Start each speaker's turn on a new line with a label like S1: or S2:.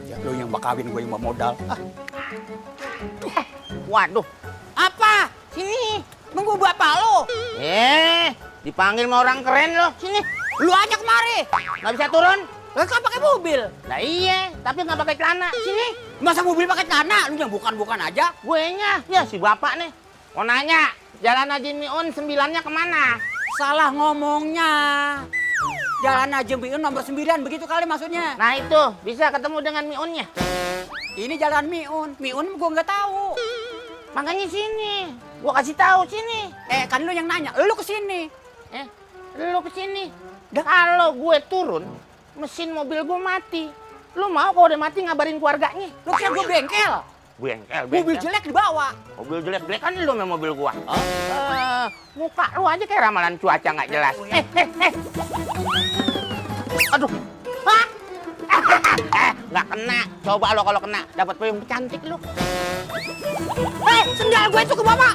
S1: aja. Lu yang bakawin gue yang bawa modal. Ah.
S2: Waduh,
S3: Apa?
S2: sini.
S3: Nunggu bapak lo.
S2: Dipanggil sama orang keren lo. Sini.
S3: Lu aja kemari.
S2: Nggak bisa turun?
S3: Lu kan pakai mobil.
S2: Nah iya, tapi nggak pakai celana. Sini.
S3: Masa mobil pakai celana? Lu yang bukan-bukan aja.
S2: Guenya, ya si bapak nih. Mau nanya, Jalan Haji Miun 9-nya kemana?
S3: Salah ngomongnya. Jalan Haji Miun nomor 9, begitu kali maksudnya.
S2: Nah itu, bisa ketemu dengan Miunnya.
S3: Ini jalan Miun. Miun gua nggak tahu.
S2: Makanya sini. Gua kasih tahu sini.
S3: Kan lu yang nanya. Lu kesini.
S2: Lu kesini. Kalau gue turun, mesin mobil gue mati. Lu mau kalau udah mati ngabarin keluarganya?
S3: Lu kira gua bengkel.
S2: Bengkel.
S3: Mobil jelek dibawa.
S2: Mobil jelek kan lu sama mobil gua. Muka lu aja kayak ramalan cuaca nggak jelas. Aduh. Hah? Nggak kena. Coba lo kalau kena dapat payung cantik lu.
S3: Sendal gue itu ke bapak.